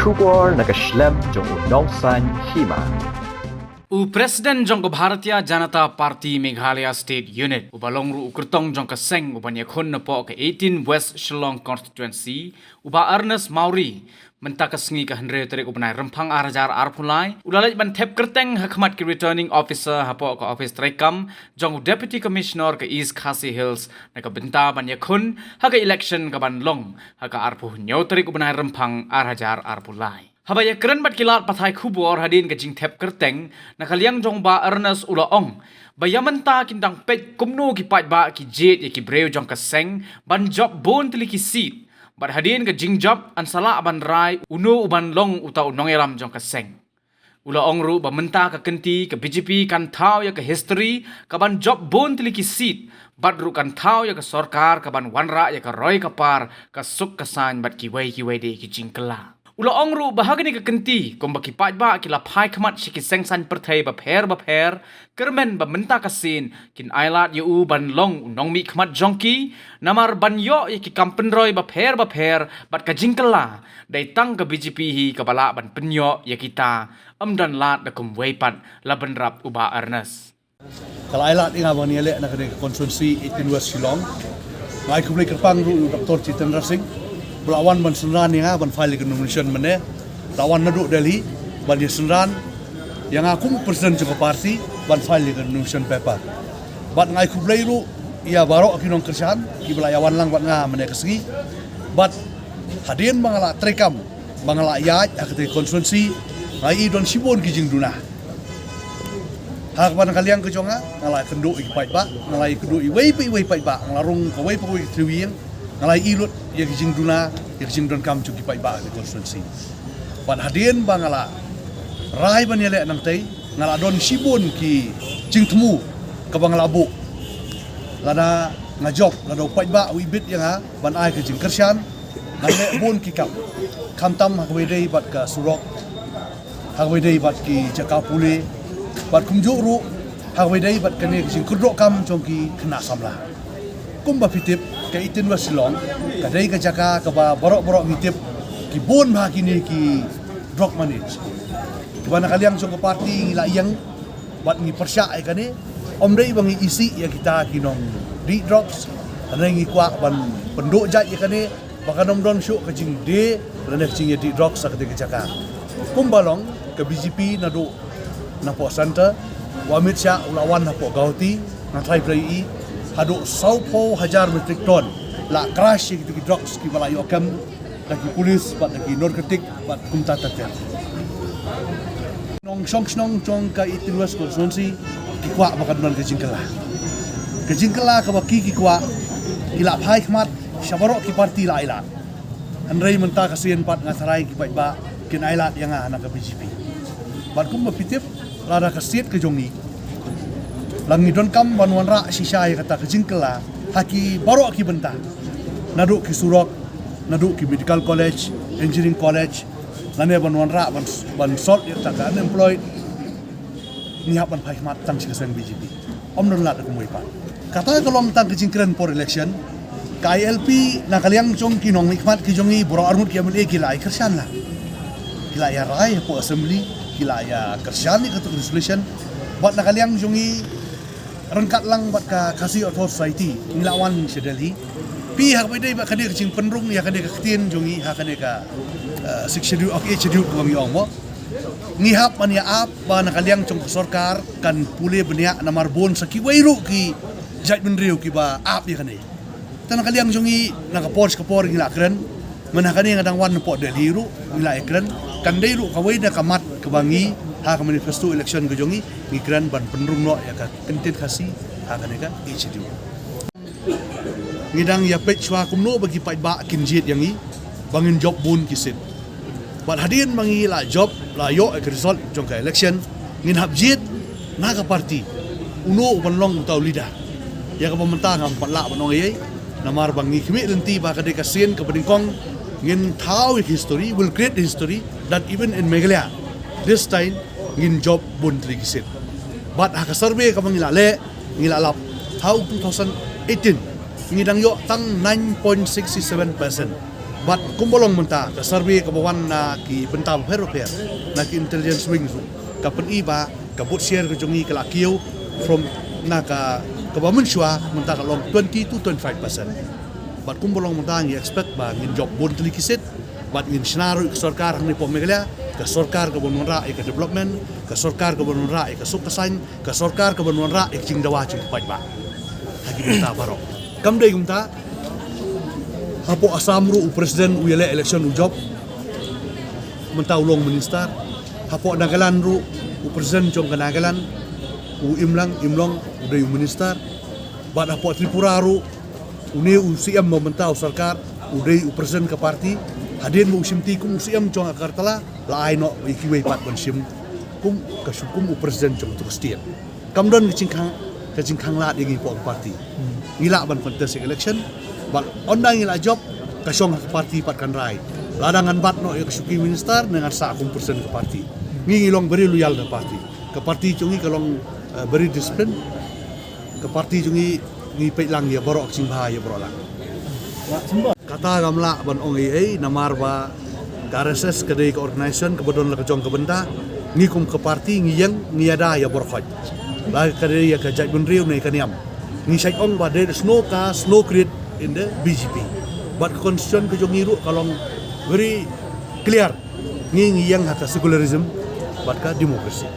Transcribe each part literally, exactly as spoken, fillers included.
Khubor na ka shlem jong u Nongsaiñ Hima. U President jong ka Bharatiya Janata Party Meghalaya State Unit, uba long ruh u kyrtong jong ka seng, uban ïakhun napoh ka eighteen West Shillong Constituency, u Bah Ernest Mawrie, mynta ka sngi ka hynriew tarik u bnai Rymphang ar hajar arphew lai, u la leit ban thep kyrteng ha khmat ki Returning Officer hapoh ka ophis treikam jong u Deputy Commissioner ka East Khasi Hills, na ka bynta ban ïakhun ha ka election kaban long ha ka arphew hynñiew tarik u bnai Rymphang ar hajar arphew lai. Haba ïakren bad ki lad pathai khubor hadien ka jingthep kyrteng, na ka liang jong u Bah Ernest u la ong ba ïa mynta kin dang peit kumno ki paidbah ki jied ïa ki briew jong ka seng ban jop bun tylli ki seat. Bad hadien ka jingjop yn sa lah ban rai uno uban long uta u nongïalam jong ka seng. U la ong ruh ba mynta ka kynti ka B J P kan thaw ïa ka history kaban jop bun tylli ki seat, bad ruh kan thaw ïa ka sorkar kaban wanrah ïa ka roi ka par, ka suk ka saiñ bad kiwei kiwei de ki jingkylla. U la ong ruh ba ha kane ka kynti kumba ki paidbah ki la phai khmat sha ki seng saiñ pyrthei bapher bapher, kyrmen ba mynta ka sien kin ailad ïa u ban long u nongmihkhmat jong ki, namar ban ïoh ïa ki kam pynroi bapher bapher bad ka jingkylla, dei tang ka B J P hi kaba lah ban pynïoh ïa kita, ym don lad da kumwei pat, la bynrap u Bah Ernest. Ka la ailad ïa nga ban ïaleh na kane ka constituency eighteen West Shillong. Nga ai khublei kyrpang ruh ïa u Doctor Jitendra Singh ba la wan ban synran ïa nga ban file ïa ka nomination mynne. La wan naduh Delhi ban ïa synran ïa nga kum u president jong ka party ban file ïa ka nomination paper. Bad nga ai khublei ruh ïa baroh ki nongkyrshan kiba la ïa wan lang bad nga mynne ka sngi. Bad hadien ba nga la treikam, ba nga la ïaid ha kata ka constituency, nga ïohi don shibun ki jingduna. Ha kaba na ka liang ka jong nga, nga la ïakynduh ïa ki paidbah, nga la ïakynduh ïa iwei pa iwei i paidbah, nga la rung kawei pa kawei ka three wheeler, nga la ïohi lut ïa ki jingduna, ïa ki jingdonkam jong ki paidbah ha ka constituency. Bad hadien ba nga la rai ban ïaleh nangtei, nga la don shibun ki jingthmu kaba nga la buh. Lada nga jop, lada u paidbah u ibit ïa nga ban ai ka jingkyrshan, ngan leh bun ki kam. Khamtam ha kaba ïadei bad ka surok, ha kaba ïadei bad ki jaka pule, bad kumjuh ruh ha kaba ïadei bad kane ka jingkyrduh kam jong ki khynnah samla. Kumba phi tip, ka eighteen West Shillong ka dei ka jaka kaba baroh baroh ngi tip ki bun bha kine ki drug money. Kiba na ka liang jong ka party ngi la ïeng bad ngi pyrshah ïa kane, ym dei ba ngi isih ïa kita ki nongdih drugs, hynrei ngi kwah ban pynduh jait ïa kane, ba kan ym don shuh ka jingdie lane ka jingïadih drugs ha kata ka jaka. Kumba long ka B J P naduh napoh centre, u Amit Shah u la wan hapoh Guwahati, nga tharai phi la ïohi, haduh sawphew hajar metric ton la crush ïa kita ki drugs kiba la ïoh kem da ki police bad da ki narcotic bad kumta ter ter. Nongshong shnong jong ka eighteen West Constituency ki kwah ba kan don ka jingkylla. Ka jingkylla kaba ki ki kwah, ki la phai khmat sha baroh ki party la ailad. Hynrei mynta ka sien pat nga tharai ki paidbah kin ailad ïa nga na ka B J P. Bad kumba phi tip, lada ka state ka jong ngi, la ngi donkam ban wanrah shisha ïa kata ka jingkylla ha ki baroh ki bynta, naduh ki surok, naduh ki medical college, engineering college, lane ban wanrah ban, ban solve ïa kata ka unemployed, ngi hap ban phai khmat tang sha ka seng B J P. Ym don lad da kumwei pat. Kata ka long tang ka jingkren por election. Ka I L P na ka liang jong ki nongmihkhmat ki jong ngi, baroh arngut ki M L A ki la ïa kyrshan la, ki la ïa rai hapoh assembly, ki la ïa kyrshan ïa kata ka resolution. Bad na ka liang jong ngi, ryngkat lang bad ka Khasi Authors' Society, ngi la wan sha Delhi. Phi, ha kaba ïadei bad kane ka jingpynrung ïa kane ka ktien jong ngi ha kane ka, eh, Sixth Schedule, okay, Eighth Schedule kaba ngi ong mo. Ngi hap ban ïa ap ba na ka liang jong ka sorkar kan pule bniah namar bun sa kiwei ruh ki jaitbynriew kiba ap ïa kane. Te na ka liang jong ngi, na ka por sha ka por ngi la kren. Mynta kane nga dang wan napoh Delhi ruh ngi la ïa kren. Kan dei ruh kawei na ka mat kaba ngi, ha ka manifesto election ka jong ngi, ngi kren ban pynrung noh ïa ka kyntien Khasi ha kane ka Eighth Schedule. Ngi dang ïa peit shuwa kumno ba ki paidbah kin jied ïa ngi ba ngin jop bun ki seat. Bad hadien ba ngi la jop, la ïoh ïa ka result jong ka election, ngin hap jied na ka party uno uban long uta u leader. Ïa kaba mynta ngam pat lah ban ong ei ei, namar ba ngi khmih lynti ba ka dei ka sien kaba nyngkong ngin thaw ïa ka history, will create the history that even in Meghalaya this time ngin jop bun tylli ki seat. Bad ha ka survey kaba ngi la leh, ngi la lap, ha u two thousand eighteen ngi dang ïoh tang nine point six seven percent. Bad kumba long mynta ka survey kaba wan na ki bynta bapher bapher, na ki intelligence wing ruh, ka pyni ba ka vote share ka jong ngi ka la kiew from na ka, kaba mynshuwa mynta ka long twenty to twenty-five percent. Bad kumba long mynta ngi expect ba ngin jop bun tylli ki seat, bad ngin shna ruh ka sorkar hangne hapoh Meghalaya, ka sorkar kaba wanrah ïa ka development, ka sorkar kaba wanrah ïa ka suk ka saiñ, ka sorkar kaba wanrah ïa ka jingdawa jingpaidbah ha ki bynta baroh. Kam dei kumta, hapoh Assam ruh u president u ïaleh election u jop, mynta u long minister. Hapoh Nagaland ruh u president jong ka Nagaland u Imlang, Imlong, u dei u minister. Bad hapoh Tripura ruh une u C M ba mynta u sorkar u dei u president ka party. Hadien ba u shimti kum u C M jong Agartala, la ai noh ïa kiwei pat ban shim kum ka shu kum u president jong tu ka state. Kam don ka jingkhang, ka jingkhang lad ïa ngi hapoh ka party. Ngi lah ban contest ïa ka election, bad ynda ngi lah jop, ka shong ha ka party pat kan rai. Lada ngan bat noh ïa ka shuki minister ne ngan sah kum president ka party. Ngi ngi long very loyal na party. Ka party jong ngi ka long, eh, very discipline. Ka party jong ngi ngi peit lang ïa baroh ka jingbha ïa baroh lang. Kata kam lah ban ong ei ei namar ba ka R S S ka dei ka organisation kaba don la ka jong ka bynta. Ngi kum ka party ngi ïeng ngi ïada ïa baroh khoit. La ka dei ïa ka jaitbynriew ne ka niam. Ngi shait ong ba there is no caste, no creed in the B J P. Bad ka constitution ka jong ngi ruh ka long very clear. Ngi ngi ïeng ha ka secularism bad ka democracy.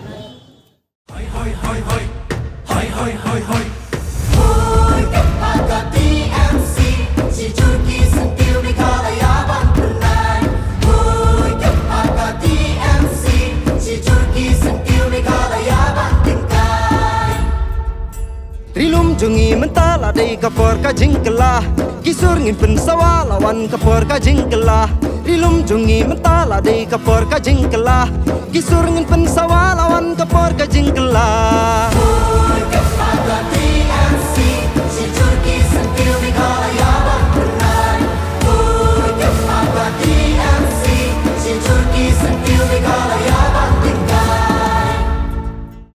Ri lum jong ngi mynta la dei ka por ka jingkylla. Ki sur ngin pynsawa la wan ka por ka jingkylla. Ri lum jong ngi mynta la dei ka por ka jingkylla. Ki sur ngin pynsawa la wan